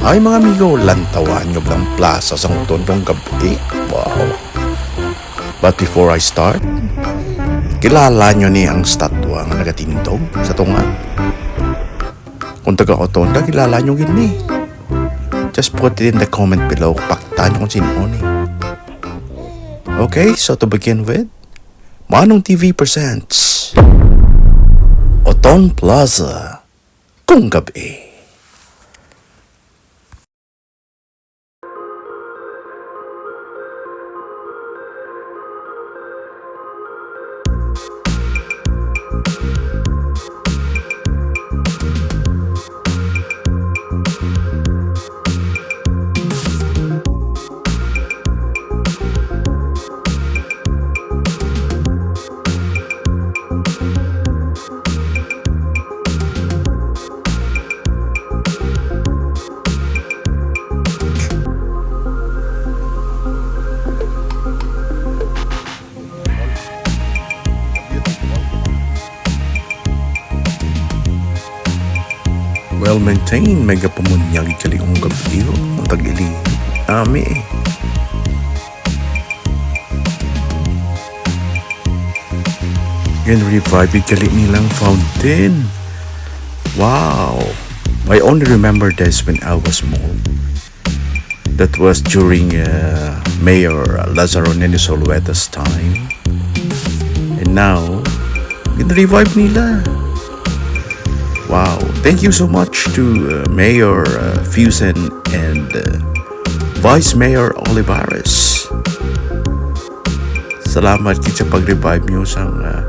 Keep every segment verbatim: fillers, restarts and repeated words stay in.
Ay, mga amigo, lantawan nyo lang plaza sang Oton kung gabi. Wow. But before I start, kilala nyo ni ang statwa nga nagatindog sa tunga? Kung taga Oton ka, kilala nyo gid ni. Just put it in the comment below. Pakita nyo kung sino ni. Okay, so to begin with, Manong T V presents Oton Plaza. Kung gabi. Well maintained, may gapamunyag gali kung gabi, oh. Ang tag-ili. Ami, eh. Gin-revive it gali nilang fountain. Wow! I only remember this when I was small. That was during, uh, Mayor Lazaro Nene Zulueta's time. And now, gin-revive nila. Wow. Thank you so much to, uh, Mayor, uh, Fusen and, uh, Vice Mayor Olivares. Salamat gid sa pag-revive nyo sang, uh,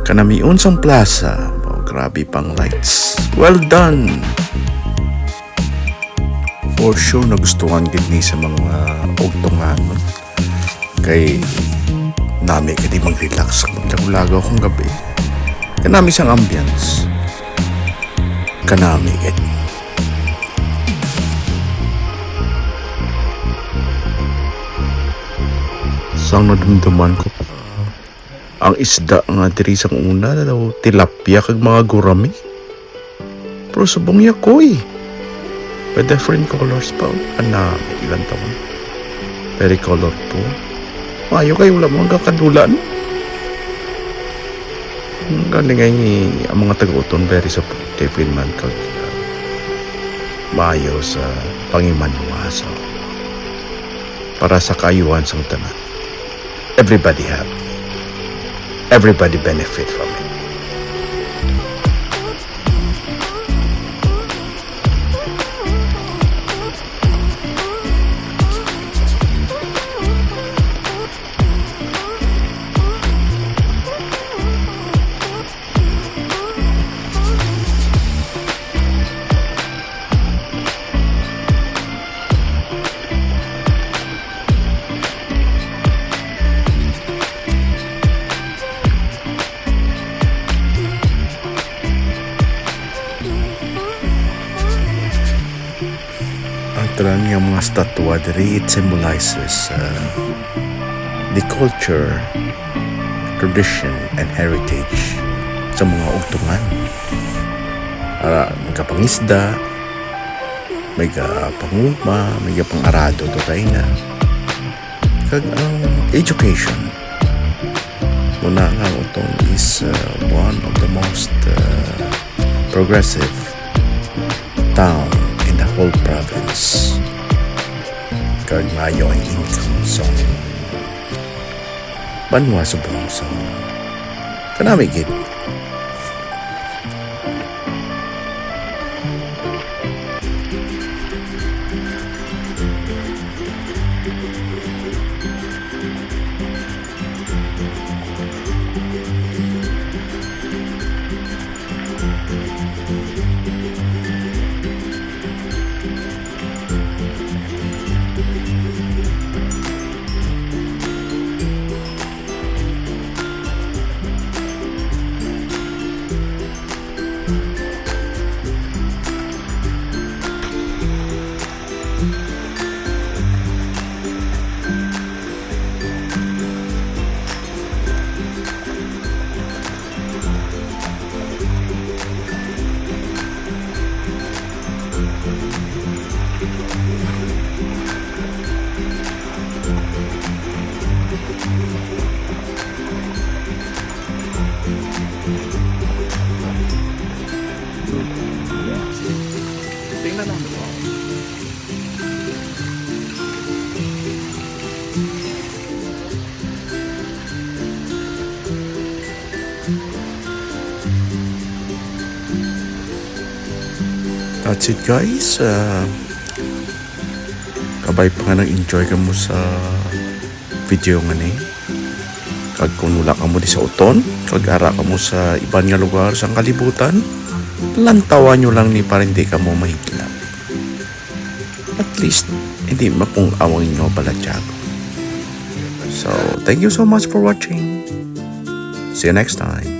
kanamion sang plaza. Oh, grabe pang lights. Well done. For sure, nagustuhan gid ni sa mga ugtungan, no? Kay nami gid mag-relax kung lagaw-lagaw kung gabi. Kanami sang ambience. Kanami gid. Sang nadumduman ko pa, ang isda nga diri sang una daw tilapia kag mga gurami. Pero subong yakoy. May different colors pa, oh. Ana, may ilan taon. Very colorful. Maayo kay wala mo ang kakadula, no? Ang galing ay ang mga taga-Oton, very supportive gid man kag, uh, maayo sa pangimanwa sa, para sa kaayuhan sang tanan. Everybody happy. Everybody benefit from it. Ang tanan nga mga statwa diri, it symbolizes, uh, the culture, tradition, and heritage sa mga ugtungan. Ara, may gapangisda, may gapanguma, may gapang-arado to kay na. Kag ang education. Muna nga, Oton is, uh, one of the most, uh, progressive town in the whole province. Kag maayo ang income sa banwa subong sa kanami gid. That's it, guys. Uh, kabay pa nga nag-enjoy kamo sa video nga ni. Kag kung wala kamo di sa Oton, kag ara kamo sa iban nga lugar sa kalibutan, lantawan nyo lang ni para hindi kamo mahidlap. At least, hindi makung awang inyo balatyago. So, thank you so much for watching. See you next time.